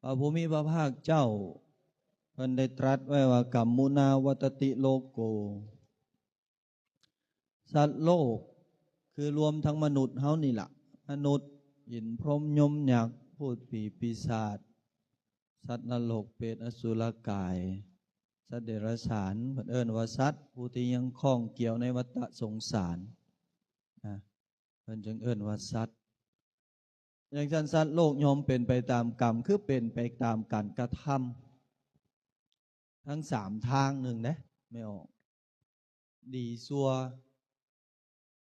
ພະຜູ້ມີພະພາກເຈົ້າ ເພິ່ນໄດ້ຕລັດໄວ້ວ່າ ກັມມຸນາວັດຕະຕິໂລໂກ ສັດໂລກ ຄືລວມທັງມະນຸດເຮົານີ້ລະ, ມະນຸດ, ຢິນ, ພົມ, ຍົມ, ຍັກ, ພູດ, ຜີ, ປີສາດ, ສັດນະລົກ, ເປດ, ອະສຸລະກາຍ, ສັດເດຍລະສານ, ເພິ່ນເອີ້ນວ່າສັດ ຜູ້ທີ່ຍັງຂ້ອງກ່ຽວໃນວັດຕະສົງສານນະ. ເພິ່ນຈຶ່ງເອີ້ນວ່າສັດ. ຈັ່ງຊັ້ນ ສັດໂລກຍ່ອມເປັນໄປຕາມກຳ ຄືເປັນໄປຕາມການກະທຳ ທັງສາມທາງໜຶ່ງເດ້ ແມ່ອອກ ດີຊົ່ວ,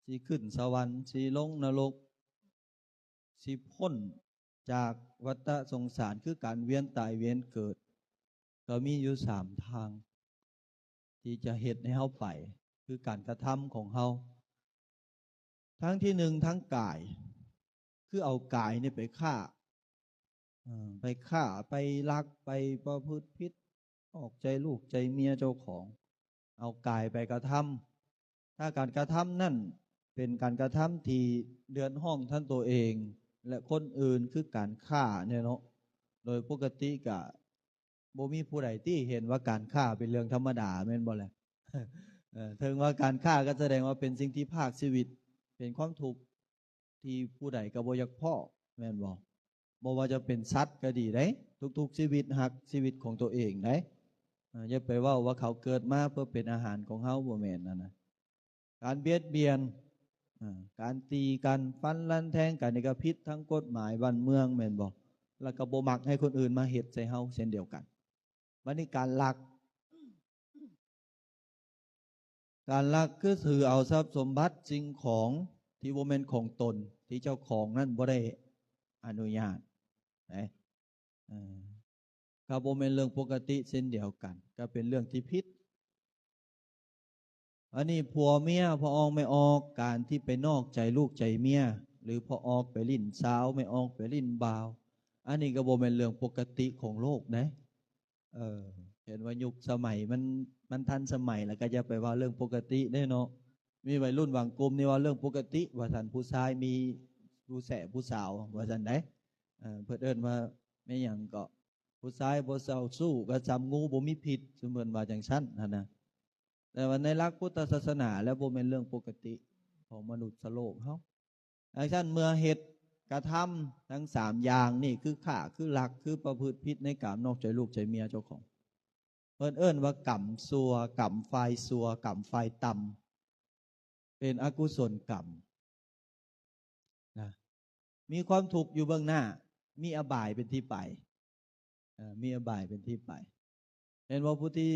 ຊິຂຶ້ນສະຫວັນ, ຊິລົງນະລົກ, ຊິພົ້ນຈາກວັດຕະສົງສານ ຄືການວຽນຕາຍວຽນເກີດ ກໍມີຢູ່ສາມທາງ ທີ່ຈະເຮັດໃຫ້ເຮົາໄປ ຄືການກະທຳຂອງເຮົາ. ທາງທີໜຶ່ງ ທາງກາຍ ຄືເອົາກາຍນີ້ໄປຄ້າ, ເອີ ໄປຄ້າ, ໄປລັກ, ໄປປະພຶດຜິດ, ນອກໃຈລູກໃຈເມຍເຈົ້າຂອງ, ເອົາກາຍໄປກະທຳ. ຖ້າການກະທຳນັ້ນເປັນການກະທຳທີ່ເດືອດຮ້ອນທັງຕົວເອງ ແລະ ຄົນອື່ນ ຄືການຄ້າແນ່ເນາະ, ໂດຍປົກກະຕິກະ ບໍ່ມີຜູ້ໃດຕິເຫັນວ່າການຄ້າເປັນເລື່ອງທຳມະດາ ແມ່ນບໍ່ລະ? ເອີ ເຖິງວ່າການຄ້າກໍສະແດງວ່າເປັນສິ່ງທີ່ພາກຊີວິດ, ເປັນຄວາມທຸກທີ່ຜູ້ໃດກໍບໍ່ຢາກພໍ້ ແມ່ນບໍ່? ບໍ່ວ່າຈະເປັນສັດກໍດີເດ້, ທຸກໆຊີວິດຮັກຊີວິດຂອງຕົວເອງເດ້. ເອີ ຢ່າໄປເວົ້າວ່າເຂົາເກີດມາເພື່ອເປັນອາຫານຂອງເຮົາ, ບໍ່ແມ່ນນັ້ນນະ. ການບຽດບຽນ, ເອີ ການຕີກັນ, ຟັນລັນແທງກັນ ນີ້ກໍຜິດທັງກົດໝາຍບ້ານເມືອງ ແມ່ນບໍ່? ແລ້ວກໍບໍ່ມັກໃຫ້ຄົນອື່ນມາເຮັດໃສ່ເຮົາເຊັ່ນດຽວກັນ. ບັດນີ້ການລັກ, ການລັກຄືຖືເອົາຊັບສົມບັດສິ່ງຂອງທີ່ບໍ່ແມ່ນຂອງຕົນ ທີ່ເຈົ້າຂອງນັ້ນບໍ່ໄດ້ອະນຸຍາດເດ້. ເອີ ກໍບໍ່ແມ່ນເລື່ອງປົກກະຕິເຊັ່ນດຽວກັນ, ກໍເປັນເລື່ອງທີ່ຜິດ. ອັນນີ້ຜົວເມຍ, ພໍ່ອອກແມ່ອອກ, ການທີ່ໄປນອກໃຈລູກໃຈເມຍ ຫຼື ພໍ່ອອກໄປຫຼິ້ນສາວ, ແມ່ອອກໄປຫຼິ້ນບ່າວ, ອັນນີ້ກໍບໍ່ແມ່ນເລື່ອງປົກກະຕິຂອງໂລກເດ້. ເອີ ເຫັນວ່າຍຸກສະໄໝມັນ, ມັນທັນສະໄໝແລ້ວ ກໍຢ່າໄປເວົ້າເລື່ອງປົກກະຕິເດ້ເນາະ. ມີໄວລຸ້ນບາງກຸ່ມນີ້ເວົ້າເລື່ອງປົກກະຕິວ່າຊັ້ນ, ຜູ້ຊາຍມີຜູ້ແຊະຜູ້ສາວວ່າຊັ້ນໃດ. ເອີ ເພິ່ນເອີ້ນວ່າແມ່ນຫຍັງເກາະ, ຜູ້ຊາຍບໍ່ເຈົ້າຊູ້ກໍສ່ຳງູບໍ່ມີພິດ, ຊຸມເພິ່ນວ່າຈັ່ງຊັ້ນຫັ້ນນະ. ແຕ່ວ່າໃນຫຼັກພຸດທະສາສະໜາແລ້ວ ບໍ່ແມ່ນເລື່ອງປົກກະຕິຂອງມະນຸດສະໂລກເຮົາ. ດັ່ງຊັ້ນ ເມື່ອເຮັດກະທຳທັງສາມຢ່າງນີ້ ຄືຂ້າ ຄືລັກ ຄືປະພຶດຜິດໃນກາມ ນອກໃຈລູກໃຈເມຍເຈົ້າຂອງ, ເພິ່ນເອີ້ນວ່າກຳຊົ່ວ, ກຳຝ່າຍຊົ່ວ, ກຳຝ່າຍຕ່ຳ, ເປັນອະກຸສົນກຳນະ. ມີຄວາມທຸກຢູ່ເບື້ອງໜ້າ, ມີອະບາຍເປັນທີ່ໄປ, ເອີ ມີອະບາຍເປັນທີ່ໄປ. ເຫັນບໍ່? ຜູ້ທີ່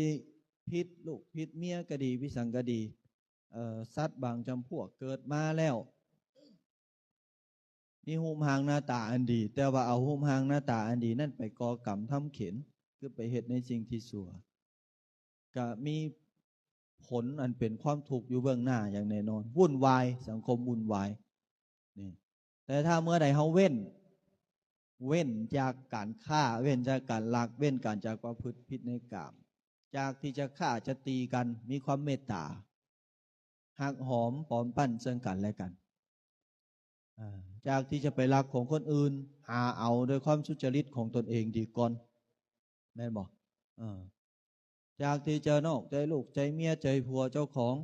ຜິດລູກຜິດເມຍກໍດີ, ຜິດຫຍັງກໍດີ, ເອີ ສັດບາງຈຳພວກເກີດມາແລ້ວ ມີຮູບຮ່າງໜ້າຕາອັນດີ, ແຕ່ວ່າເອົາຮູບຮ່າງໜ້າຕາອັນດີນັ້ນໄປກໍ່ກຳທຳເຂັນ, ຄືໄປເຮັດໃນສິ່ງທີ່ຊົ່ວ, ກະມີຜົນອັນເປັນຄວາມທຸກຢູ່ເບື້ອງໜ້າຢ່າງແນ່ນອນ, ວຸ່ນວາຍ, ສັງຄົມວຸ່ນວາຍນີ້. ແຕ່ຖ້າເມື່ອໃດເຮົາເວັ້ນ, ເວັ້ນຈາກການຂ້າ, ເວັ້ນຈາກການລັກ, ເວັ້ນການຈາກປະພຶດຜິດໃນກາມ, ຈາກທີ່ຈະຂ້າຈະຕີກັນ, ມີຄວາມເມດຕາ, ຮັກຫອມປອມປັ້ນເຊິ່ງກັນແລະກັນ, ອາ ຈາກທີ່ຈະໄປລັກຂອງຄົນອື່ນ, ຫາເອົາໂດຍຄວາມສຸຈະລິດຂອງຕົນເອງດີກ່ອນ, ແມ່ນບໍ່? ເອີ ຈາກທີ່ຈະນອກໃຈລູກໃຈເມຍໃຈຜົວເຈົ້າຂອງ,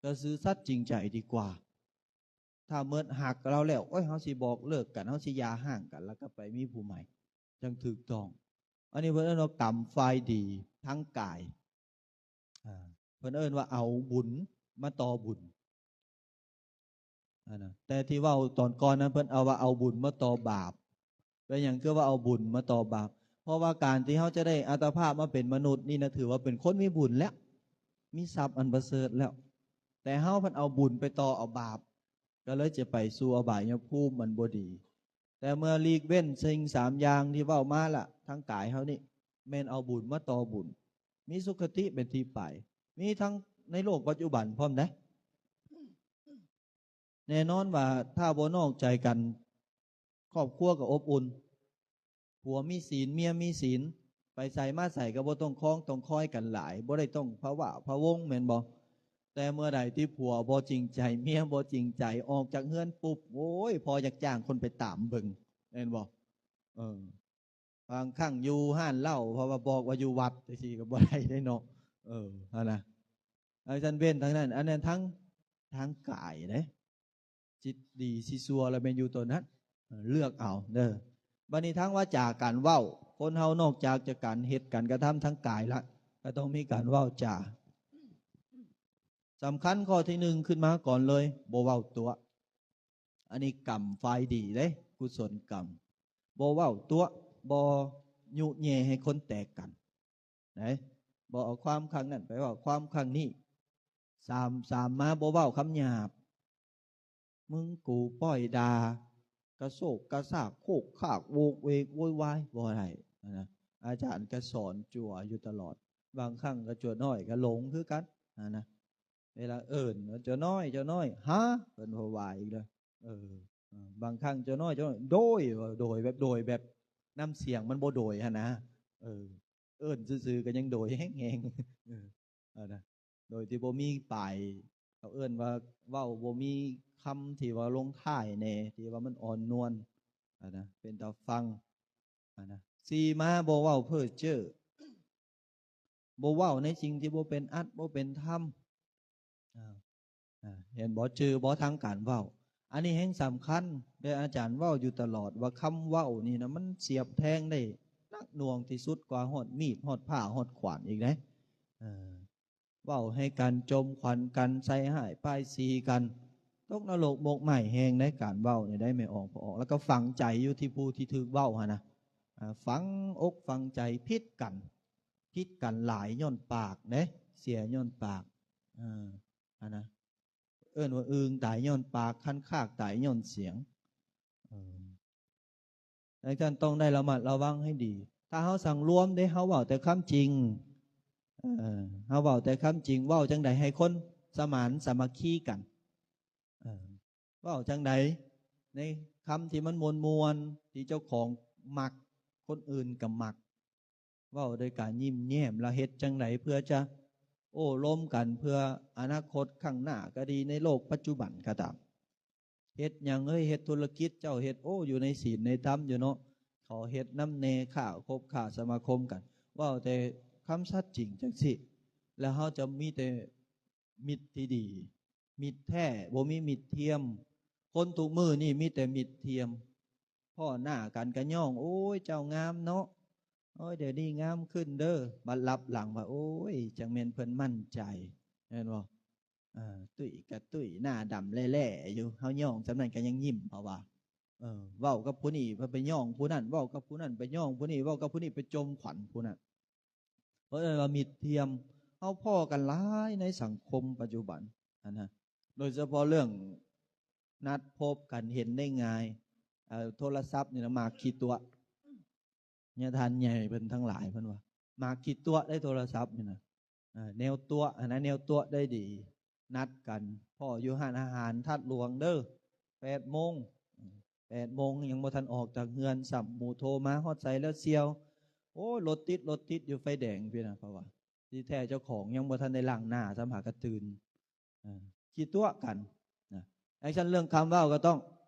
ກໍຊື່ສັດຈິງໃຈດີກວ່າ. ຖ້າເໝິດຮັກລາວແລ້ວ, ໂອ້ຍ, ເຮົາຊິບອກເລີກກັນ, ເຮົາຊິຢ່າຮ້າງກັນ, ແລ້ວກໍໄປມີຜູ້ໃໝ່, ຈັ່ງຖືກຕ້ອງ. ອັນນີ້ເພິ່ນເອີ້ນວ່າກຳຝ່າຍດີທາງກາຍ. ອາ ເພິ່ນເອີ້ນວ່າເອົາບຸນມາຕໍ່ບຸນ. ອັນນະ ແຕ່ທີ່ເວົ້າຕອນກ່ອນນັ້ນ ເພິ່ນເອົາວ່າເອົາບຸນມາຕໍ່ບາບ. ເປັນຫຍັງຄືວ່າເອົາບຸນມາຕໍ່ບາບ? ເພາະວ່າການທີ່ເຮົາຈະໄດ້ອັດຕະພາບມາເປັນມະນຸດນີ້ນະ ຖືວ່າເປັນຄົນມີບຸນແລ້ວ, ມີຊັບອັນປະເສີດແລ້ວ. ແຕ່ເຮົາພັດເອົາບຸນໄປຕໍ່ເອົາບາບ, ກໍເລີຍຈະໄປສູ່ອະບາຍຍະພູມອັນບໍ່ດີ. ແຕ່ເມື່ອຫຼີກເວັ້ນສິ່ງສາມຢ່າງທີ່ເວົ້າມາລະ, ທາງກາຍເຮົານີ້ ແມ່ນເອົາບຸນມາຕໍ່ບຸນ, ມີສຸຄະຕິເປັນທີ່ໄປ, ມີທັງໃນໂລກປັດຈຸບັນພ້ອມໃດ໋. ແນ່ນອນວ່າຖ້າບໍ່ນອກໃຈກັນ, ຄອບຄົວກໍອົບອຸ່ນ, ຜົວມີສິນ, ເມຍມີສິນ, ໄປໃສມາໃສກໍບໍ່ຕ້ອງຄອງຕ້ອງຄອຍກັນຫຼາຍ, ບໍ່ໄດ້ຕ້ອງພະວາພະວົງ, ແມ່ນບໍ່? ແຕ່ເມື່ອໃດທີ່ຜົວບໍ່ຈິງໃຈ, ເມຍບໍ່ຈິງໃຈ, ອອກຈາກເຮືອນປຸບ, ໂອ້ຍ, ພໍຢາກຈ້າງຄົນໄປຕາມເບິ່ງ, ແມ່ນບໍ່? ເອີ. ໄປ ບາງຄັ້ງຢູ່ຮ້ານເຫຼົ້າ ເພາະວ່າບອກວ່າຢູ່ວັດ ຈັ່ງຊີ້ກໍບໍ່ໄດ້ເດ້ເນາະ. ເອີ ຫັ້ນນະ. ອັນຊັ້ນເວັ້ນທາງນັ້ນ ອັນນັ້ນທາງ ທາງກາຍເດ້. ຊິດີຊິຊົ່ວລະແມ່ນຢູ່ໂຕນັ້ນ ເອີ ເລືອກເອົາເດີ. ບັດນີ້ທາງວາຈາ ການເວົ້າ ຄົນເຮົານອກຈາກຈະການເຮັດການກະທຳທາງກາຍລະ ກໍຕ້ອງມີການເວົ້າຈາ. ສຳຄັນຂໍ້ທີໜຶ່ງຂຶ້ນມາກ່ອນເລີຍ ບໍ່ເວົ້າຕົວະ. ອັນນີ້ກຳຝ່າຍດີເດ້ ກຸສົນກຳ. ບໍ່ເວົ້າຕົວະ ບໍ່ຍຸແຍ່ໃຫ້ຄົນແຕກກັນ ໄດ໋ ບໍ່ເອົາຄວາມຂ້າງນັ້ນໄປເວົ້າຄວາມຂ້າງນີ້. ສາມ ສາມມາ ບໍ່ເວົ້າຄຳຫຍາບ ມຶງກູປ້ອຍດ່າ ກະໂຊກກະຊາກໂຄກຄາກໂຫວກເຫວກໂວຍວາຍ ບໍ່ໄດ້ນະ. ອາຈານກະສອນຈົວຢູ່ຕະຫຼອດ ບາງຄັ້ງກະຈົວນ້ອຍກະຫຼົງຄືກັນຫັ້ນນະ. ເວລາເອີ້ນວ່າ ເຈົ້ານ້ອຍ ເຈົ້ານ້ອຍ ຮະ ເພິ່ນກໍວ່າອີກແລ້ວ. ເອີ ບາງຄັ້ງເຈົ້ານ້ອຍ ເຈົ້ານ້ອຍ ໂດຍ ໂດຍແບບ ໂດຍແບບນ້ຳສຽງມັນບໍ່ໂດຍຫັ້ນນະ. ເອີ ເອີ້ນຊື່ໆກໍຍັງໂດຍແຮງໆ ເອີ ເອົານະ ໂດຍທີ່ບໍ່ມີປາຍ ເຂົາເອີ້ນວ່າເວົ້າບໍ່ມີຄຳທີ່ວ່າລົງທ້າຍແດ່ ທີ່ວ່າມັນອ່ອນນວນຫັ້ນນະ ເປັນຕາຟັງຫັ້ນນະ. ສີ່ມາ ບໍ່ເວົ້າເພ້ອເຈີ້ ບໍ່ເວົ້າໃນສິ່ງທີ່ບໍ່ເປັນອັດ ບໍ່ເປັນທຳ. ອ່າ ອ່າ ເຫັນບໍ່? ຈື່ບໍ່? ທາງການເວົ້າ ອັນນີ້ແຮງສຳຄັນເດ້. ອາຈານເວົ້າຢູ່ຕະຫຼອດວ່າຄຳເວົ້ານີ້ນະ ມັນສຽບແທງໄດ້ໜັກໜ່ວງທີ່ສຸດກວ່າຮອດມີດ ຮອດພ້າ ຮອດຂວານອີກເດ້. ເອີ ເວົ້າໃຫ້ກັນຈົມຂວັນກັນ ໃສ່ຮ້າຍປ້າຍສີກັນ ຕົກນະລົກໝົກໄໝ້ແຮງໃນການເວົ້ານີ້ໄດ້ ແມ່ອອກພໍ່ອອກ ແລ້ວກໍຝັງໃຈຢູ່ທີ່ຜູ້ທີ່ຖືກເວົ້າຫັ້ນນະ. ອ່າ ຝັງອົກຝັງໃຈ ຜິດກັນ ຜິດກັນຫຼາຍຍ້ອນປາກເດ້ ເສຍຍ້ອນປາກ. ເອີ ອັນນະ ເອີ້ນວ່າອຶ່ງຕາຍຍ້ອນປາກ ຄັນຄາກຕາຍຍ້ອນສຽງ. ເອີ ດັ່ງຊັ້ນຕ້ອງໄດ້ລະມັດລະວັງໃຫ້ດີ. ຖ້າເຮົາສັງລວມເດ້ ເຮົາເວົ້າແຕ່ຄຳຈິງ ເອີ ເຮົາເວົ້າແຕ່ຄຳຈິງ ເວົ້າຈັ່ງໃດໃຫ້ຄົນສະໝານສາມັກຄີກັນ? ເອີ ເວົ້າຈັ່ງໃດໃນຄຳທີ່ມັນມ່ວນໆ ທີ່ເຈົ້າຂອງມັກ ຄົນອື່ນກໍມັກ? ເວົ້າໂດຍການຍິ້ມແຍ້ມ ແລ້ວເຮັດຈັ່ງໃດເພື່ອຈະໂອ້ລົມກັນ ເພື່ອອະນາຄົດຂ້າງໜ້າກໍດີ ໃນໂລກປັດຈຸບັນກໍຕາມ. ເຮັດຫຍັງເອີຍ ເຮັດທຸລະກິດ ເຈົ້າເຮັດ ໂອ້ ຢູ່ໃນສິນໃນທຳຢູ່ເນາະ ຂໍເຮັດນຳແດ່ ຄ້າຄົບຄ້າສະມາຄົມກັນ. ເວົ້າແຕ່ຄຳສັດຈິງຈັ່ງຊີ້ ແລ້ວເຮົາຈະມີແຕ່ມິດທີ່ດີ ມິດແທ້ ບໍ່ມີມິດທຽມ. ຄົນທຸກມື້ນີ້ມີແຕ່ມິດທຽມ ພໍ້ໜ້າກັນກະຍ້ອງ ໂອ້ຍ ເຈົ້າງາມເນາະ ໂອ້ຍ ດຽວນີ້ງາມຂຶ້ນເດີ. ບັດລັບຫຼັງວ່າ ໂອ້ຍ ຈັ່ງແມ່ນເພິ່ນໝັ້ນໃຈ ແມ່ນບໍ່? ເອີ ຕຸ້ຍກະຕຸ້ຍ ໜ້າດຳແຫຼ້ໆຢູ່ ເຮົາຍ້ອງສ່ຳນັ້ນກະຍັງຍິ້ມ ເຮົາວ່າ. ເອີ ເວົ້າກັບຜູ້ນີ້ ເພິ່ນໄປຍ້ອງຜູ້ນັ້ນ ເວົ້າກັບຜູ້ນັ້ນ ໄປຍ້ອງຜູ້ນີ້ ເວົ້າກັບຜູ້ນີ້ ໄປຈົມຂວັນຜູ້ນັ້ນ. ເພິ່ນເອີ້ນວ່າມິດທຽມ. ເຮົາພໍ້ກັນຫຼາຍໃນສັງຄົມປັດຈຸບັນຫັ້ນນະ ໂດຍສະເພາະເລື່ອງນັດພົບກັນເຫັນໄດ້ງ່າຍ. ເອີ ໂທລະສັບນີ້ນະ ໝາກຂີ້ຕົວະ. ຍາທ່ານໃຫຍ່ເພິ່ນທັງຫຼາຍເພິ່ນວ່າ ໝາກຂີ້ຕົວະໄດ້ໂທລະສັບນີ້ນະ. ເອີ ແນວຕົວະຫັ້ນນະ ແນວຕົວະໄດ້ດີ. ນັດກັນພໍ້ຢູ່ຮ້ານອາຫານທາດຫຼວງເດີ ແປດໂມງ ແປດໂມງຍັງບໍ່ທັນອອກຈາກເຮືອນຊ້ຳ ໝູ່ໂທມາຮອດໃສແລ້ວສ່ຽວ ໂອ້ຍ ລົດຕິດ ລົດຕິດຢູ່ໄຟແດງພີ້ນະ. ເພາະວ່າທີ່ແທ້ເຈົ້າຂອງຍັງບໍ່ທັນໄດ້ລ້າງໜ້າຊ້ຳ ຫາກະຕື່ນ. ເອີ ຂີ້ຕົວະກັນນະ. ຈັ່ງຊັ້ນເລື່ອງຄຳເວົ້າກໍຕ້ອງ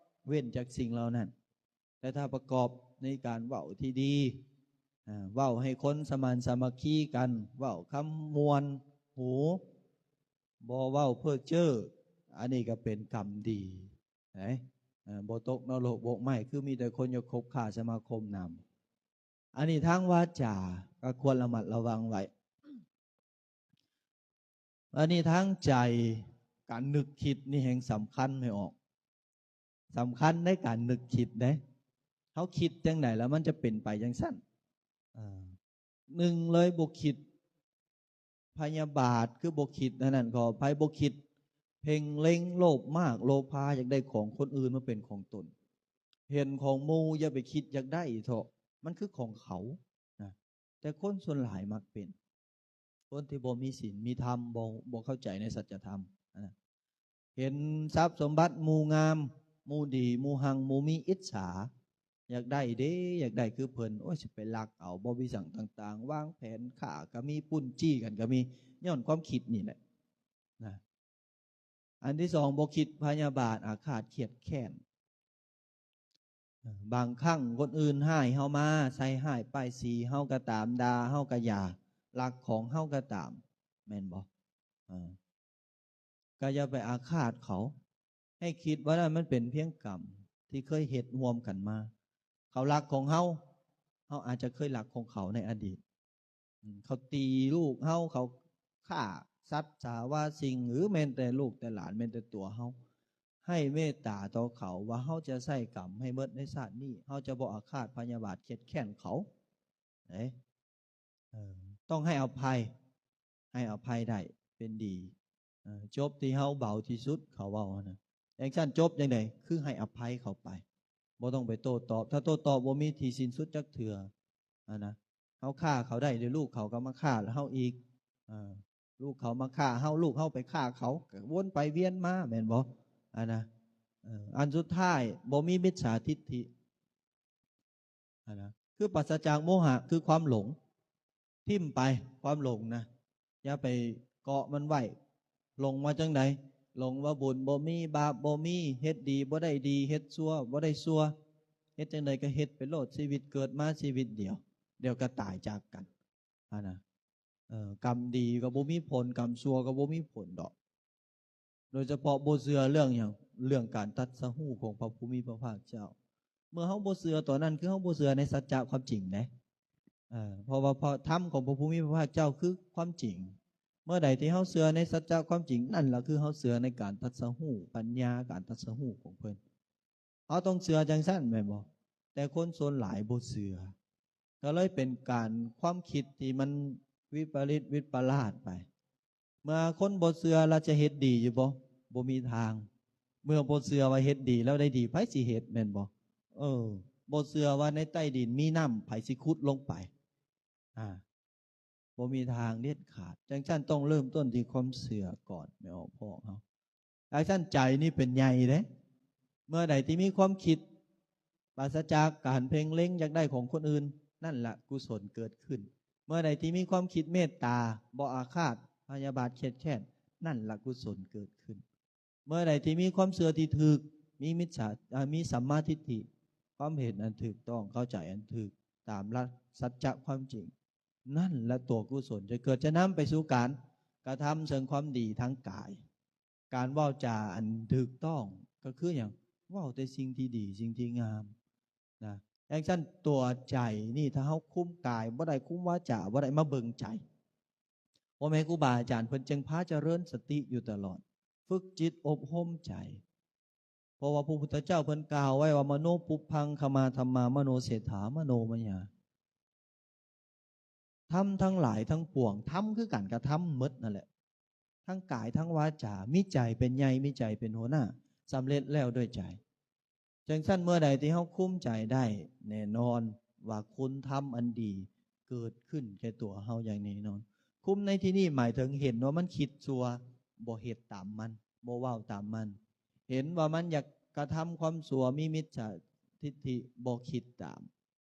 ເວັ້ນຈາກສິ່ງເຫຼົ່ານັ້ນ. ແຕ່ຖ້າປະກອບໃນການເວົ້າທີ່ດີ ເວົ້າໃຫ້ຄົນສະໝານສາມັກຄີກັນ ເວົ້າຄຳມ່ວນຫູ ບໍ່ເວົ້າເພ້ອເຈີ້ ອັນນີ້ກໍເປັນກຳດີ ເອີ ບໍ່ຕົກນະລົກໝົກໄໝ້ ຄືມີແຕ່ຄົນຢາກຄົບຄ້າສະມາຄົມນຳ. ອັນນີ້ທາງວາຈາກໍຄວນລະມັດລະວັງໄວ້. ອັນນີ້ທາງໃຈ ການນຶກຄິດນີ້ແຮງສຳຄັນ ແມ່ອອກ ສຳຄັນໃນການນຶກຄິດເດ້. ເຮົາຄິດຈັ່ງໃດແລ້ວມັນຈະເປັນໄປຈັ່ງຊັ້ນ. ເອີ ໜຶ່ງເລີຍ ບໍ່ຄິດພະຍາບາດ ຄືບໍ່ຄິດອັນນັ້ນ ຂໍອະໄພ ບໍ່ຄິດເພັ່ງເລັງໂລບມາກ ໂລພາ ຢາກໄດ້ຂອງຄົນອື່ນມາເປັນຂອງຕົນ. ເຫັນຂອງໝູ່ຢ່າໄປຄິດຢາກໄດ້ເຖາະ ມັນຄືຂອງເຂົານະ. ແຕ່ຄົນສ່ວນຫຼາຍມັກເປັນ ຄົນທີ່ບໍ່ມີສິນມີທຳ ບໍ່ ບໍ່ເຂົ້າໃຈໃນສັດຈະທຳນະ. ເຫັນຊັບສົມບັດໝູ່ງາມ ໝູ່ດີ ໝູ່ຮັ່ງ ໝູ່ມີ ອິດສາ ຢາກໄດ້ເດ້ ຢາກໄດ້ຄືເພິ່ນ ໂອ້ຍ ຊິໄປລັກເອົາບໍ່ ມີສັງຕ່າງໆ ວາງແຜນຂ້າກໍມີ ປຸ້ນຈີ້ກັນກໍມີ ຍ້ອນຄວາມຄິດນີ້ແຫຼະນະ. ອັນທີສອງ ບໍ່ຄິດພະຍາບາດ ອາຄາດ ຄຽດແຄ້ນ. ເອີ ບາງຄັ້ງຄົນອື່ນຮ້າຍເຮົາມາ ໃສ່ຮ້າຍປ້າຍສີເຮົາກໍຕາມ ດ່າເຮົາກໍຢ່າ ລັກຂອງເຮົາກໍຕາມ ແມ່ນບໍ່? ເອີ ກໍຢ່າໄປອາຄາດເຂົາ ໃຫ້ຄິດວ່ານັ້ນມັນເປັນພຽງກຳທີ່ເຄີຍເຮັດຮ່ວມກັນມາ. ເຂົາລັກຂອງເຮົາ ເຮົາອາດຈະເຄີຍລັກຂອງເຂົາໃນອະດີດ. ອືມ ເຂົາຕີລູກເຮົາ ເຂົາຂ້າສັດສາວາສິ່ງ ຫຼືແມ່ນແຕ່ລູກແຕ່ຫຼານ ແມ່ນແຕ່ຕົວເຮົາ ໃຫ້ເມດຕາຕໍ່ເຂົາ ວ່າເຮົາຈະໃຊ້ກຳໃຫ້ເໝິດໃນຊາດນີ້ ເຮົາຈະບໍ່ອາຄາດພະຍາບາດຄຽດແຄ້ນເຂົາເດ້. ເອີ ຕ້ອງໃຫ້ອະໄພ ໃຫ້ອະໄພໄດ້ເປັນດີ ເອີ ຈົບທີ່ເຮົາເບົາທີ່ສຸດ ເຂົາເວົ້າຫັ້ນນະ. ຈັ່ງຊັ້ນຈົບຈັ່ງໃດ? ຄືໃຫ້ອະໄພເຂົາໄປ ບໍ່ຕ້ອງໄປໂຕ້ຕອບ ຖ້າໂຕ້ຕອບບໍ່ມີທີ່ສິ້ນສຸດຈັກເທື່ອຫັ້ນນະ. ເຮົາຂ້າເຂົາໄດ້ ດຽວລູກເຂົາກໍມາຂ້າເຮົາອີກ ເອີ ລູກເຂົາມາຂ້າເຮົາ ລູກເຮົາໄປຂ້າເຂົາ ກໍວົນໄປວຽນມາ ແມ່ນບໍ່? ອັນນະ ເອີ ອັນສຸດທ້າຍບໍ່ມີມິດສາທິດຖິ ອັນນະ ຄືປາສະຈາກໂມຫະ ຄືຄວາມຫຼົງ ຖິ້ມໄປ ຄວາມຫຼົງນະ ຢ່າໄປເກາະມັນໄວ້. ຫຼົງວ່າຈັ່ງໃດ? ຫຼົງວ່າບຸນບໍ່ມີ ບາບບໍ່ມີ ເຮັດດີບໍ່ໄດ້ດີ ເຮັດຊົ່ວບໍ່ໄດ້ຊົ່ວ ເຮັດຈັ່ງໃດກໍເຮັດໄປໂລດ. ຊີວິດເກີດມາຊີວິດດຽວ ດຽວກໍຕາຍຈາກກັນ ຫັ້ນນະ. ເອີ ກຳດີກໍບໍ່ມີຜົນ ກຳຊົ່ວກໍບໍ່ມີຜົນດອກ. ໂດຍສະເພາະບໍ່ເຊື່ອເລື່ອງຫຍັງ? ເລື່ອງການຕັດສະຮູ້ຂອງພະຜູ້ມີພະພາກເຈົ້າ. ເມື່ອເຮົາບໍ່ເຊື່ອຕົວນັ້ນ ຄືເຮົາບໍ່ເຊື່ອໃນສັດຈະຄວາມຈິງເດ້. ເອີ ເພາະວ່າ ເພາະທຳຂອງພະຜູ້ມີພະພາກເຈົ້າຄືຄວາມຈິງ. ເມື່ອໃດທີ່ເຮົາເຊື່ອໃນສັດຈະຄວາມຈິງ ນັ້ນລະຄືເຮົາເຊື່ອໃນການຕັດສະຮູ້ ປັນຍາ ການຕັດສະຮູ້ຂອງເພິ່ນ. ເຮົາຕ້ອງເຊື່ອຈັ່ງຊັ້ນແມ່ນບໍ່? ແຕ່ຄົນສ່ວນຫຼາຍບໍ່ເຊື່ອ ກໍເລີຍເປັນການ ຄວາມຄິດທີ່ມັນວິປະລິດວິປະລາດໄປ. ເມື່ອຄົນບໍ່ເຊື່ອລະຈະເຮັດດີຢູ່ບໍ່? ບໍ່ມີທາງ. ເມື່ອບໍ່ເຊື່ອວ່າເຮັດດີແລ້ວໄດ້ດີ ໃຜຊິເຮັດແມ່ນບໍ່? ເອີ ບໍ່ເຊື່ອວ່າໃນໃຕ້ດິນມີນ້ຳ ໃຜຊິຂຸດລົງໄປ? ອາ ບໍ່ມີທາງເດັດຂາດ. ຈັ່ງຊັ້ນຕ້ອງເລີ່ມຕົ້ນທີ່ຄວາມເຊື່ອກ່ອນ ແມ່ອອກພອກເຮົາ. ຈັ່ງຊັ້ນໃຈນີ້ເປັນໃຫຍ່ເດ້. ເມື່ອໃດທີ່ມີຄວາມຄິດປາສະຈາກການເພັ່ງເລັງຢາກໄດ້ຂອງຄົນອື່ນ ນັ້ນລະກຸສົນເກີດຂຶ້ນ. ເມື່ອໃດທີ່ມີຄວາມຄິດເມດຕາ ບໍ່ອາຄາດພະຍາບາດຄຽດແຄ້ນ ນັ້ນລະກຸສົນເກີດຂຶ້ນ. ເມື່ອໃດທີ່ມີຄວາມເຊື່ອທີ່ຖືກ ມີມິດສາ ເອີ ມີສຳມາທິດຖິ ຄວາມເຫັນອັນຖືກຕ້ອງ ເຂົ້າໃຈອັນຖືກຕາມຫຼັກສັດຈະຄວາມຈິງ ນັ້ນລະຕົວກຸສົນຈະເກີດ ຈະນຳໄປສູ່ການກະທຳເຊິ່ງຄວາມດີທາງກາຍ. ການເວົ້າຈາອັນຖືກຕ້ອງກໍຄືຫຍັງ? ເວົ້າແຕ່ສິ່ງທີ່ດີ ສິ່ງທີ່ງາມນະ. ຈັ່ງຊັ້ນຕົວໃຈນີ້ ຖ້າເຮົາຄຸມກາຍບໍ່ໄດ້ ຄຸມວາຈາບໍ່ໄດ້ ມາເບິ່ງໃຈ. ພໍ່ແມ່ຄູບາອາຈານເພິ່ນຈຶ່ງພາຈະເລີນສະຕິຢູ່ຕະຫຼອດ ຝຶກຈິດອົບຮົມໃຈ. ເພາະວ່າພະພຸດທະເຈົ້າເພິ່ນກ່າວໄວ້ວ່າ ມະໂນປຸບພັງ ຄະມາທຳມາ ມະໂນເສດຖາ ມະໂນມະຍາ. ທຳທັງຫຼາຍທັງປວງ ທຳຄືການກະທຳໝົດນັ້ນແຫຼະ ທັງກາຍທັງວາຈາ ມີໃຈເປັນໃຫຍ່ ມີໃຈເປັນຫົວໜ້າ ສຳເລັດແລ້ວດ້ວຍໃຈ. ຈັ່ງຊັ້ນເມື່ອໃດທີ່ເຮົາຄຸມໃຈໄດ້ ແນ່ນອນວ່າຄຸນທຳອັນດີເກີດຂຶ້ນແກ່ຕົວເຮົາຢ່າງແນ່ນອນ. ຄຸມໃນທີ່ນີ້ໝາຍເຖິງເຫັນວ່າມັນຄິດຊົ່ວ ບໍ່ເຮັດຕາມມັນ ບໍ່ເວົ້າຕາມມັນ. ເຫັນວ່າມັນຢາກກະທຳຄວາມຊົ່ວ ມີມິດສາທິດຖິ ບໍ່ຄິດຕາມ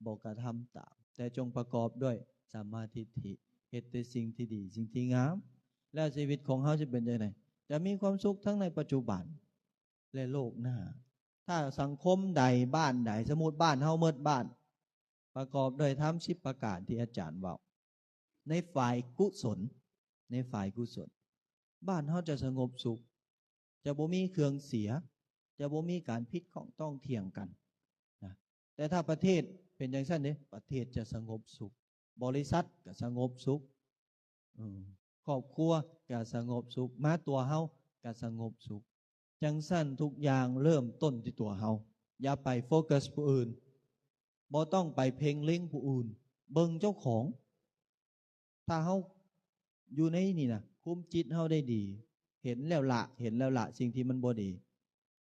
ບໍ່ກະທຳຕາມ ແຕ່ຈົ່ງປະກອບດ້ວຍສຳມາທິດຖິ ເຮັດແຕ່ສິ່ງທີ່ດີ ສິ່ງທີ່ງາມ ແລ້ວຊີວິດຂອງເຮົາຈະເປັນຈັ່ງໃດ? ຈະມີຄວາມສຸກທັງໃນປັດຈຸບັນ ແລະ ໂລກໜ້າ. ຖ້າສັງຄົມໃດ ບ້ານໃດ ສົມມຸດບ້ານເຮົາໝົດບ້ານ ປະກອບດ້ວຍທຳສິບປະການທີ່ອາຈານເວົ້າ ໃນຝ່າຍກຸສົນ ໃນຝ່າຍກຸສົນ ບ້ານເຮົາຈະສະຫງົບສຸກ ຈະບໍ່ມີເຄື່ອງເສຍ ຈະບໍ່ມີການຜິດຂ້ອງຕ້ອງຖຽງກັນນະ. ແຕ່ຖ້າປະເທດເປັນຈັ່ງຊັ້ນເດ້ ປະເທດຈະສະຫງົບສຸກ ບໍລິສັດກໍສະຫງົບສຸກ ເອີ ຄອບຄົວກໍສະຫງົບສຸກ ມາຕົວເຮົາກໍສະຫງົບສຸກ. ຈັ່ງຊັ້ນທຸກຢ່າງເລີ່ມຕົ້ນທີ່ຕົວເຮົາ ຢ່າໄປໂຟກັສຜູ້ອື່ນ ບໍ່ຕ້ອງໄປເພັ່ງເລັງຜູ້ອື່ນ ເບິ່ງເຈົ້າຂອງ. ຖ້າເຮົາຢູ່ໃນນີ້ນະ ຄຸມຈິດເຮົາໄດ້ດີ ເຫັນແລ້ວລະ ເຫັນແລ້ວລະສິ່ງທີ່ມັນບໍ່ດີ.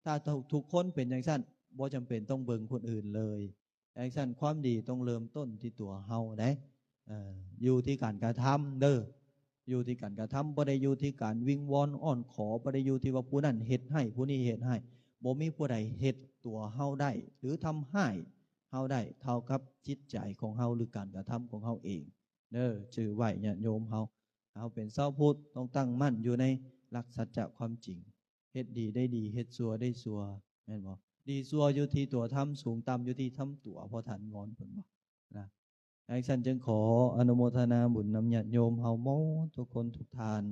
ຖ້າທຸກຄົນເປັນຈັ່ງຊັ້ນ ບໍ່ຈຳເປັນຕ້ອງເບິ່ງຄົນອື່ນເລີຍ. ຈັ່ງຊັ້ນຄວາມດີຕ້ອງເລີ່ມຕົ້ນທີ່ຕົວເຮົາເດ້ ເອີ ຢູ່ທີ່ການກະທຳເດີ ຢູ່ທີ່ການກະທຳ ບໍ່ໄດ້ຢູ່ທີ່ການວິງວອນອ້ອນຂໍ ບໍ່ໄດ້ຢູ່ທີ່ວ່າຜູ້ນັ້ນເຮັດໃຫ້ ຜູ້ນີ້ເຮັດໃຫ້. ບໍ່ມີຜູ້ໃດເຮັດຕົວເຮົາໄດ້ ຫຼື ທຳຮ້າຍເຮົາໄດ້ເທົ່າກັບຈິດໃຈຂອງເຮົາ ຫຼື ການກະທຳຂອງເຮົາເອງເດີ. ຈື່ໄວ້ຍາດໂຍມເຮົາ ເຮົາເປັນຊາວພຸດ ຕ້ອງຕັ້ງໝັ້ນຢູ່ໃນຫຼັກສັດຈະຄວາມຈິງ ເຮັດດີໄດ້ດີ ເຮັດຊົ່ວໄດ້ຊົ່ວ ແມ່ນບໍ່? ດີຊົ່ວຢູ່ທີ່ຕົວທຳ, ສູງຕ່ຳຢູ່ທີ່ທຳຕົວ, ພໍ່ທ່ານງອນເພິ່ນວ່ານະ. ຈັ່ງຊັ້ນຈຶ່ງຂໍອະນຸໂມທະນາບຸນນຳຍາດໂຍມເຮົາໝົດທຸກຄົນທຸກທ່ານ